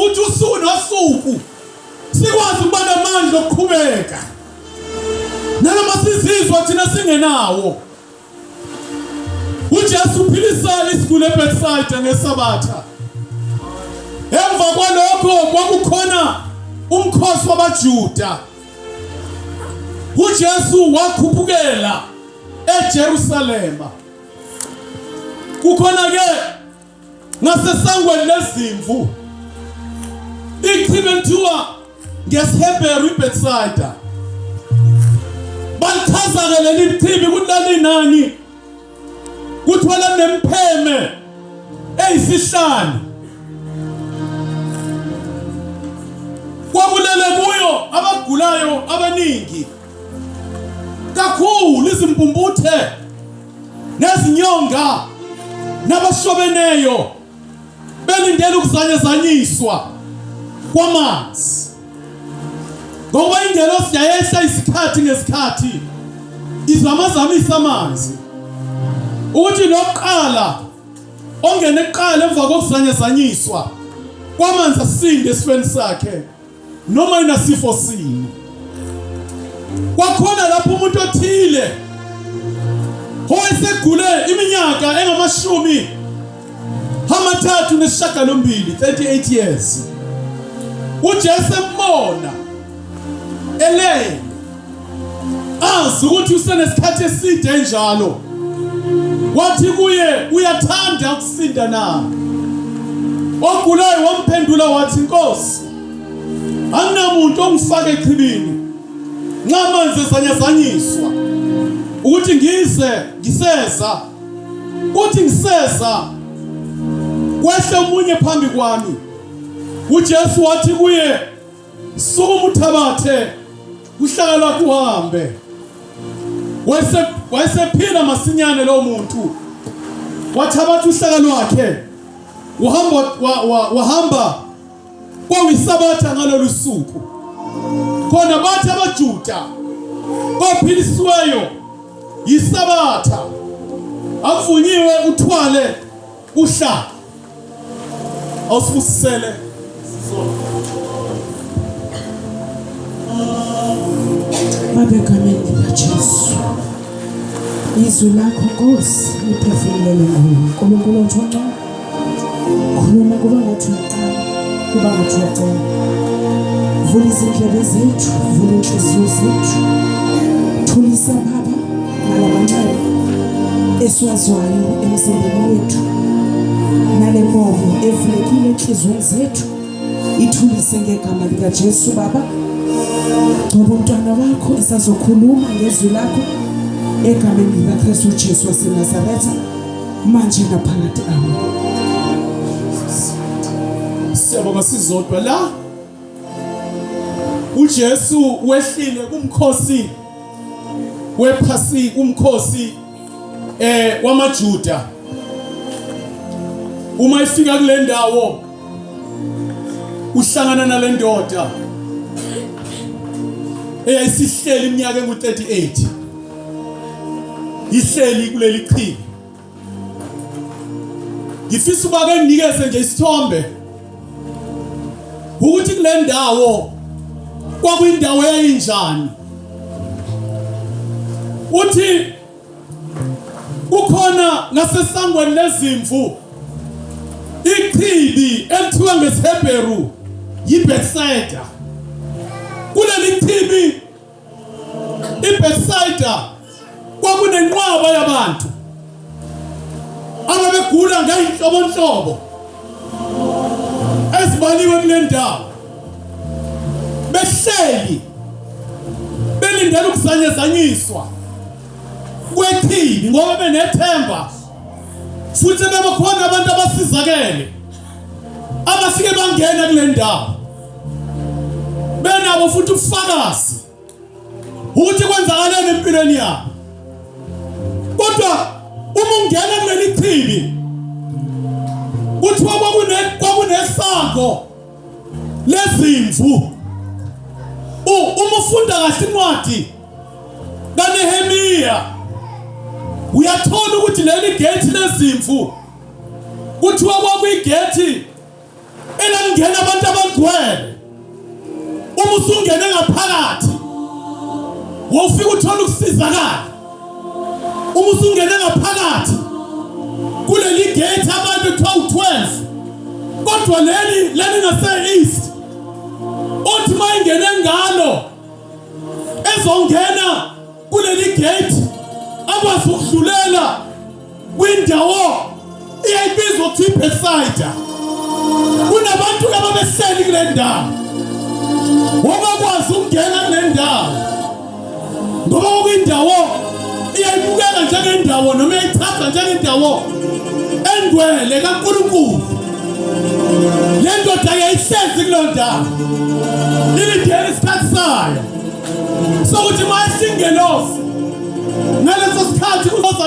ukuthi usuku nosuku sikwazi ukuba namandla okuqhubeka nanoma sizizwa thina singenawo. UJesu uphilisa isiguli eBethsaida ngeSabatha. Emva kwalokho kwakukhona umkhosi wabaJuda. UJesu wakhuphukela eJerusalema. Kukhona ke ngasesangweni lezimvu ichibi elithiwa ngesiHebheru iBethsaida. Balichaza-ke leli chibi ukuthi lalinani, kuthiwa lanempheme eyisihlanu. Kwakulele kuyo abagulayo abaningi kakhulu, izimpumputhe nezinyonga nabashobeneyo belindele ukuzanyazanyiswa kwamanzi, ngokuba ingelosi yayehla isikhathi ngesikhathi izamazamisa amanzi, ukuthi lokuqala ongene kuqala emva kokuzanyazanyiswa kwamanzi asinde esifeni sakhe noma inasifo sini. Kwakhona lapho umuntu othile owayesegule iminyaka engamashumi 38, 38 years. UJesu embona elele, azi ukuthi usenesikhathi eside enjalo, wathi kuye, uyathanda ukusinda na? Ogulayo wamphendula wathi, Nkosi, anginamuntu ongifaka echibini nxa amanzi ezanyazanyiswa, ukuthi ngize ngiseza, kuthi ngiseza kwehle omunye phambi kwami. UJesu wathi kuye, sukuma uthabathe uhlaka lwakho uhambe. Wayesephila masinyane lowo muntu, wathabatha uhlaka lwakhe wahamba, wahamba. Kwakuyisabatha ngalolu suku. Khona bathi abaJuda kophilisiweyo yisabatha, akuvunyiwe uthwale uhlaka. Awusibusisele. Baba, egameni likaJesu, izwi lakho Nkosi liphefumulelwe nguwe Nkulunkulu ongcwele. Khuluma kuba ngathi uyaqala, kuba ngathi uyacela. Vula izindlebe zethu, vula inhliziyo zethu. Thulisa Baba nalamanxeba esiwazwayo emzimbeni wethu, nale mbobo evulekile enhliziyweni zethu, ithulise ngegama likaJesu. Baba, gcoba umntwana wakho esazokhuluma ngezwi lakho egameni likaKristu Jesu waseNazaretha, manje naphakade, amen. Siyabonga sizodwa la. UJesu wehlile kumkhosi wephasika, umkhosi wamaJuda. Uma efika kule ndawo uhlangana nale ndoda eyayisihleli iminyaka engu-38 ihleli kuleli chibi. Ngifisa uba ke nginikeze nje isithombe ukuthi kule ndawo kwakuyindawo eyayinjani. Uthi kukhona ngasesangweni lezimvu ichibi elithiwa ngesiHebheru yiBethsaida. Kuleli chibi iBethsaida kwakunenqwaba yabantu ababegula ngeyinhlobonhlobo ezibaliwe kule ndawo, behleli belindele ukuzanyazanyiswa kwechibi ngoba benethemba, futhi bebekhona abantu abasizakele abafike bangena kule ndawo benabo futhi ubufakazi ukuthi kwenzakaleni empilweni yabo. Kodwa uma ungena kuleli chibi kuthiwa kwakunesango lezimvu. Uma ufunda kahle incwadi kaNehemiya uyathola ukuthi leli gethi lezimvu kuthiwa kwakuyigethi elalingena Kwangena abantu abangcwele. Uma usungene ngaphakathi wawufika uthola ukusizakala. Uma usungene ngaphakathi kuleli gate abantu kuthiwa u-12 kodwa leli lelingase-east othi uma ingene ngalo ezongena kuleli gate akwazi ukudlulela kwindawo iyayibizwa kuthiwa iBethsaida. Kunabantu ababehleli kule ndawo, wabakwazi ukungena kule ndawo ngoba kwakuyindawo iyayibukeka njengendawo noma iyayithatha njengendawo engcwele kaNkulunkulu. Le ndoda yayihlezi kuleyo ndawo ilindele isikhathi sayo sokuthi uma isingelosi ngaleso sikhathi kuzoza.